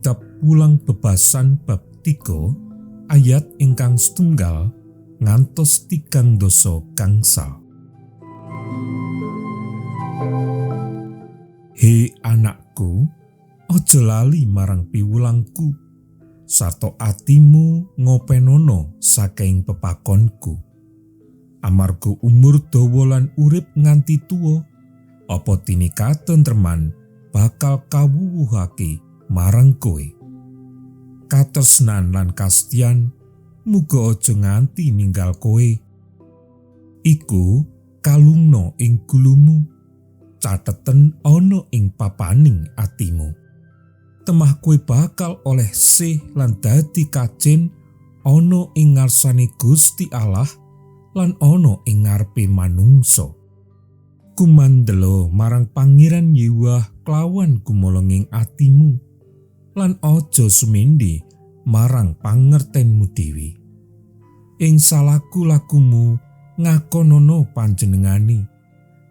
Kitab Wulang Bebasan bab 3 ayat ingkang setunggal ngantos 34. He anakku, aja lali marang piwulangku, sarta atimu ngopenono saking pepakonku. Amarga umur dawa lan urip nganti tuwa, apa dene katentreman bakal kawuwuhake marang kowe. Katresnan lan kastyan muga aja nganti ninggal kowe. Iku kalungno ing gulumu, cateten ana ing papaning atimu. Temah kowe bakal oleh sih lan dadi kacen ana ing ngarsane Gusti Allah lan ana ing ngarepe manungsa. Kumandelo marang Pangeran Yehuwah kelawan gumolonging atimu lan aja sumindi marang pangertenmu dhewe. Ing salaku-lakumu ngakonono panjenengani,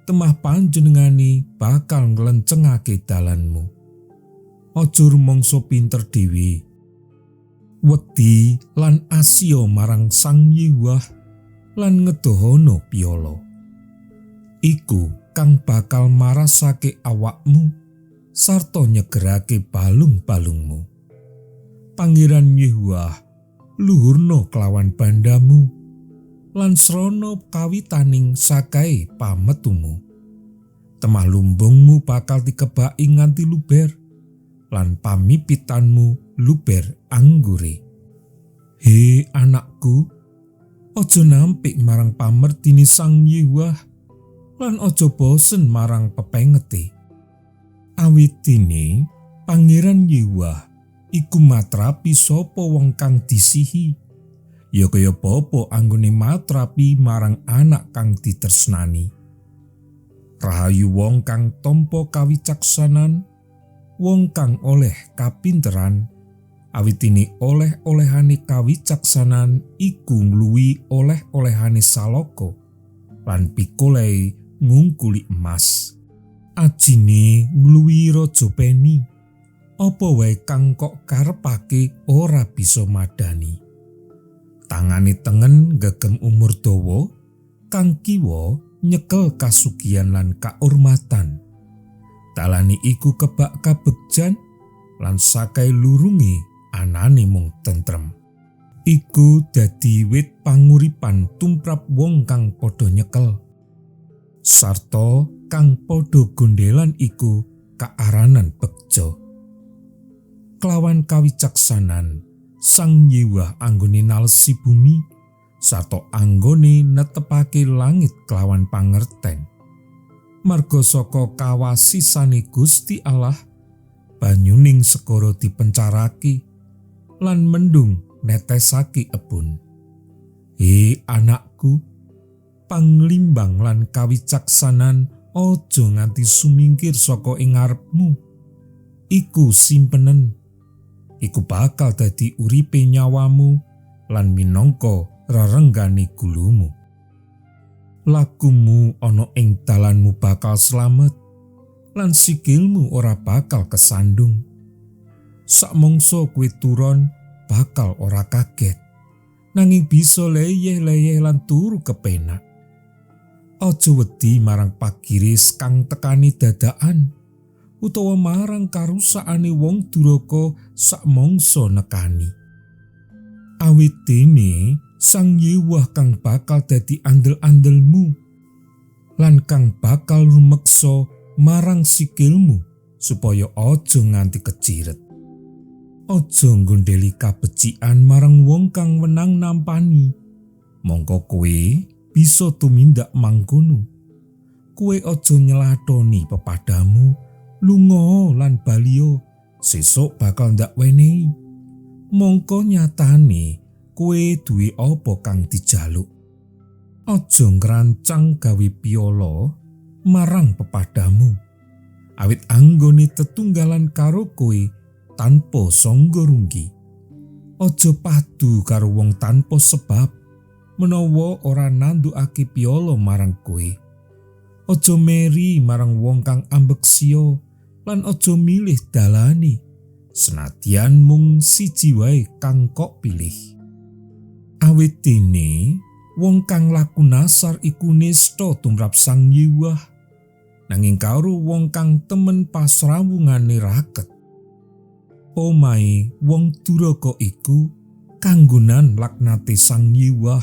temah panjenengani bakal nglencengake dalanmu. Aja rumangsa pinter dhewe. Wedi lan asio marang Sang Yehuwah lan ngedohono piolo. Iku kang bakal marasake awakmu sarta nyegerake balung-balungmu. Pangeran Yehuwah luhurno kelawan bandamu lan srana kawitaning sakae pametumu. Temah lumbungmu bakal dikebaki nganti luber lan pamipitanmu luber anggure. He anakku, aja nampik marang pamertini Sang Yehuwah lan aja bosen marang pepengete. Awit dene Pangeran Yehuwah iku matrapi sapa wong kang disihi, ya kaya bapa anggone matrapi marang anak kang ditresnani. Rahayu wong kang tampa kawicaksanan, wong kang oleh kapinteran, awit dene oleh-olehane kawicaksanan iku ngluwi oleh-olehane salaka lan pikoleh ngungkuli emas. Ajine ngluwi raja peni, apa wae kang kok karepake ora bisa madani. Tangane tengen gegem umur dawa, kang kiwa nyekel kasugihan lan kaurmatan. Dalane iku kebak kabegjan lan sakai lurunge anane mung tentrem. Iku dadi wit panguripan tumrap wong kang padha nyekel, sarta kang padha gondelan iku kaaranan begja. Kelawan kawicaksanan Sang Yehuwah anggone nalesi bumi sarta anggone netepake langit kelawan pangerten. Marga saka kawasisane Gusti Allah, banyuning segara dipencarake lan mendung netesake ebun. He anakku, panglimbang lan kawicaksanan aja nganti sumingkir saka ing ngarepmu. Iku simpenen, iku bakal dadi uripe nyawamu lan minangka rerenggane gulumu. Lakumu ana ing dalanmu bakal slamet lan sikilmu ora bakal kesandung. Sakmangsa kowe turon bakal ora kaget, nanging bisa leyeh-leyeh lan turu kepenak. Aja wedi marang pagiris kang tekani dadakan, utawa marang karusakane wong duraka sakmangsa nekani. Awit dene Sang Yehuwah kang bakal dadi andel-andelmu lan kang bakal rumeksa marang sikilmu supaya aja nganti keciret. Aja nggondheli kabecikan marang wong kang wenang nampani, mongko kowe bisa tumindak mangkono. Kowe aja nyelathoni pepadamu, lunga lan baliyo, sesuk bakal ndak wenehi. Mongko nyatane kowe duwe apa kang dijaluk. Aja ngrancang gawe piala marang pepadamu, awit anggone tetunggalan karo kowe tanpa sangga runggi. Aja padu karo wong tanpa sebab, menawa ora nandukake piala marang kowe. Aja meri marang wong kang ambeksya lan aja milih dalane, Senadyan mung siji wae kang kok pilih. Awit dene wong kang laku nasar iku nista tumrap Sang Yehuwah, nanging karo wong kang temen pasrawungane raket. Omahe wong duraka iku kanggonan laknate Sang Yehuwah,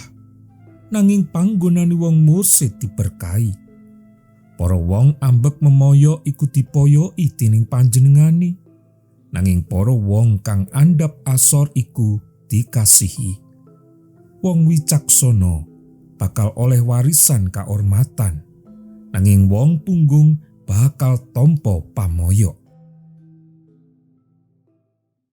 nanging panggonane wong mursid diberkahi. Para wong ambek memoyo iku dipoyoki dening panjenengane, nanging para wong kang andhap asor iku dikasihi. Wong wicaksana bakal oleh warisan kaormatan, nanging wong punggung bakal tampa pamoyo.